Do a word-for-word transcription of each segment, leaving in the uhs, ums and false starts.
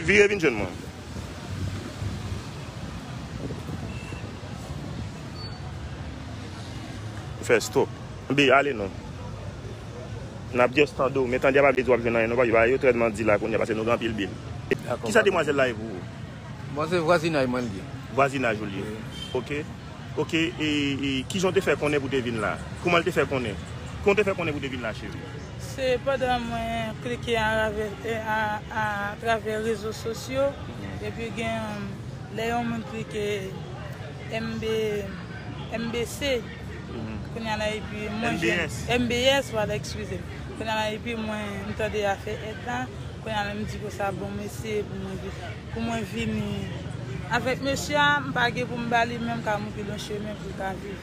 Vire vin jwenn mwen. Ou fè stop. Anben, ale non. N ap just tande w, men tande a pa vle di w ap jwenn anyen non, papi, bagay yo trètman di la kounye a, paske nou gen anpil bil. Dakò, kisa demwazèl la ye pou ou? Bon, se vwazinaj mwen li ye. Vwazinaj ou li ye. Wi. Ok. Ok, e, e kijan w te fè konnen pou w te vin la? Kouman l te fè konnen? Kouman w te fè konnen pou w te vin la, cheri? Se pandan mwen klike a, a, a, atravè rezo sosyo, mhm, epi gen, lè yon moun klike M B, M B C, mhm, kounye a la, epi mwen jwenn M B S. M B S, vwala, eskize m. Kounye a la, epi mwen, m tande afè èd la, kounye a la, m di konsa, bon, m eseye pou mwen vin. Pou mwen vini avèk mesye a, m pa gen pou m ba li, men m ka montre l yon chemen pou l ka viv.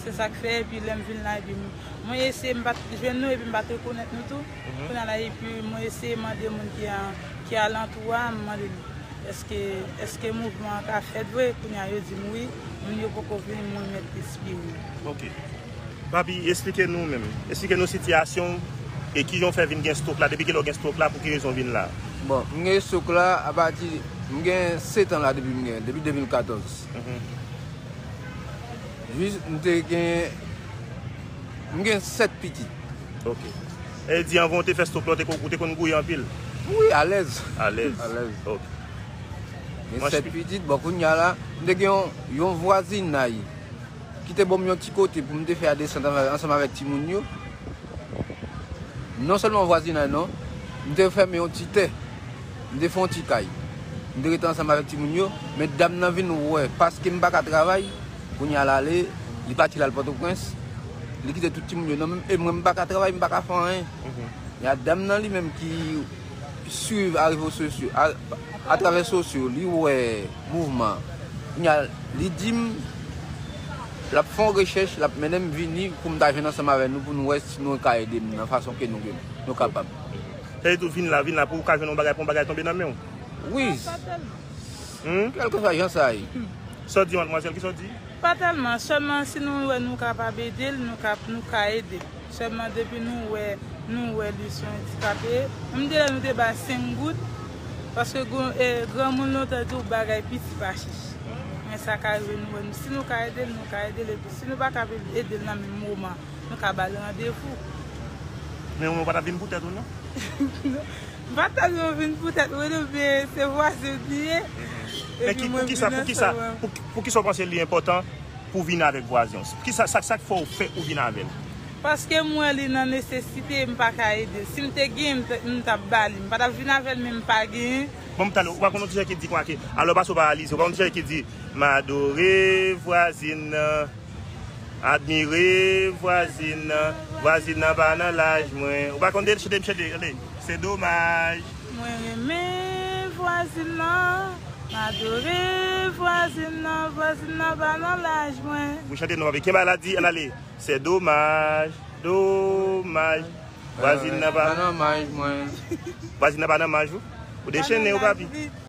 Se sa k fè, epi lè m vin la, epi m, mwen eseye, m pa t jwenn nou, epi m pa t rekonèt nou tou. Mhm. Kounye a la, epi mwen eseye mande moun ki a, ki alantou a, m mande li, èske, èske mouvman an ka fèt vre? Kounye a, yo di m wi, moun yo poko vini, mwen mèt espere. Ok. Papi, esplike nou menm. Esplike nou sitiyasyon w e kijan w fè vin gen stroke la. Depi kilè w gen stroke la, pou ki rezon w vin la? Bon, m gen stroke la apati, m gen sèt an la depi m gen, depi de mil katòz. Mhm. Jis m te gen, m gen sèt pitit. Ok. E di anvan w te fè stroke la, w te, ou te konn gouye anpil? Wi, alèz. Alèz. Alèz. Ok. Gen sèt pitit, bon, kounye a la, m te gen yon, yon vwazinay ki te ban m yon ti kote pou m te fè a desann ansanm avèk timoun yo. Non sèlman vwazinay non, m te fèmen yon ti tè, m te fè yon ti kay. M te rete ansanm avèk timoun yo, men dam nan vin wè, paske m pa ka travay, kounye a l ale, li pati l al Pòtoprens, li kite tout timoun yo nan men m, e mwen m pa ka travay, m pa ka fè anyen. Mhm. Y a dam nan li menm ki swiv a rezo sosyo, a, atravè sosyo, li wè mouvman. Kounye a, li di m, l ap fè yon rechèch, l ap mennen m vini pou m ta jwenn ansanm avè nou, pou nou wè si nou ka ede m nan fason ke nou, nou kapab. Sa vle di w vin la, vin la pou w ka jwenn yon bagay, pou yon bagay tonbe nan men w? Wi. Hmm? Kèlkeswa jan sa ye. Sa w di, madmwazèl, kisa w di? Pa tèlman, sèlman si nou wè nou kapab ede l, nou ka, nou ka ede l. Sèlman depi nou wè, nou wè li se yon andikape. Menm de lè nou te ba senk goud, paske gwo-, e, granmoun lontan di w bagay piti pa chich. Men sa ka rive nou wè, si nou ka ede l, nou ka ede l, epi si nou pa ka ede l nan menm moman, nou ka ba l randevou. Men ou pa t ap vin pou tèt ou, non? M pa t ap vin pou tèt mwen, non, men se vwazen m li ye. Mhm. Men epi ki, mwen pou kisa, vin pou kisa, ansanm. Pou, pou kisa w panse li enpòtan pou w vin avèk vwazen w? Kisa, sa, sa k fè w fè ou vin avè l? Paske m wè li nan nesesite, m pa ka ede l. Si m te gen, m t, m t ap ba li. M pa t ap vin avè l, men m pa genyen. Bon, m tande, ou pa konn yon ti jan ki di konsa ke, alò, paske w paralize, ou pa konn yon ti jan ki di, "M adore vwazin nan, admire vwazin nan, vwazin nan pa nan laj mwen." Ou pa konn de chante, m chante, tande. Se domaj. Mwen renmen vwazin nan, m adore vwazin nan, vwazin nan pa nan laj mwen. Ou chante non, papi. Kenbe la di, ann ale. Se domaj, domaj. Vwazin nan pa nan maj mwen. Vwazin nan pa nan maj ou. Ou dechennen ou, papi.